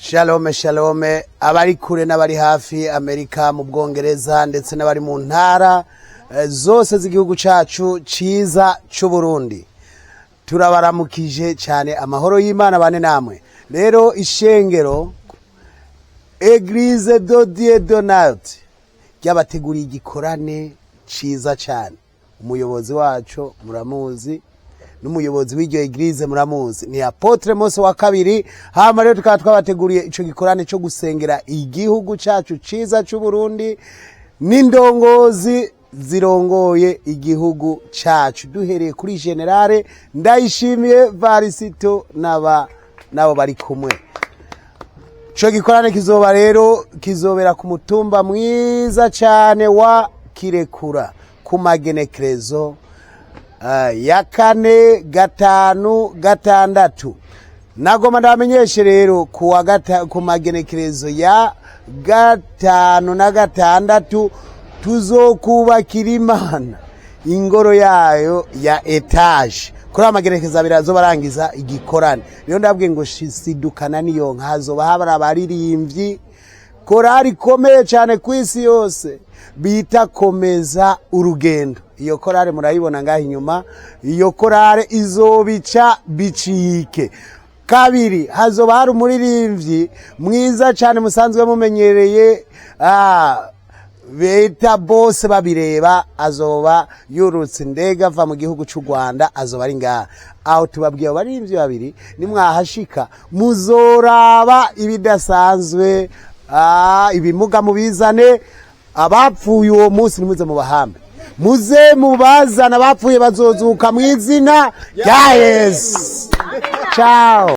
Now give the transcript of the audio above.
Shalome, shalome, abari kure n'abari hafi, Amerika, mu Bwongereza, ndetse n'abari mu ntara zose z'igihugu cacu ciza c'Uburundi, turabaramukije cyane. Amahoro y'Imana bane namwe. Rero ishengero Église de Dieu Donald ryabateguriye igikorane ciza cyane. Umuyobozi wacu muramuzi, n'umuyobozi w'iryo église muramuzi, ni Apôtre Mose wa kabiri. Hama rero tukaba twabateguriye ico gikorane cyo gusengera igihugu cacu ciza c'u Burundi n'indongozi zirongoye igihugu cacu, duhereye kuri Général Ndayishimiye Varisito n'aba nabo bari kumwe. Ico gikorane kizoba rero kizobera ku mutumba mwiza cyane wa Kirekura ku magenekerezo ya 4, 5, 6. Nagoma ndabamenyeshe rero ku magenekerezo ya 5 na 6 tuzokubakira Imana ingoro yayo ya étage. Kuri aya magenekerezo abiri azoba arangiza igikorane. Rero ndabwiye ngo sidukana niyo nka hazoba habari abaririmbyi, korari ikomeye cyane ku isi yose bita Komeza Urugendo. Iyo korari murayibona ngaho inyuma. Iyo korari izobica bicike. Kabiri, hazoba hari umuririmbyi mwiza cyane musanzwe mumenyereye, bita Bose Babireba. Azoba yurutse indege ava mu gihugu cy'u Rwanda, azoba ari ngaha. Aho tubabwiye abo baririmbyi babiri, nimwahashika muzoraba ibidasanzwe. Ibimuga mubizane, abapfuye uwo munsi nimuze mubahambe, muze mubazana, abapfuye bazozuka mu izina rya Yesu. Ciao.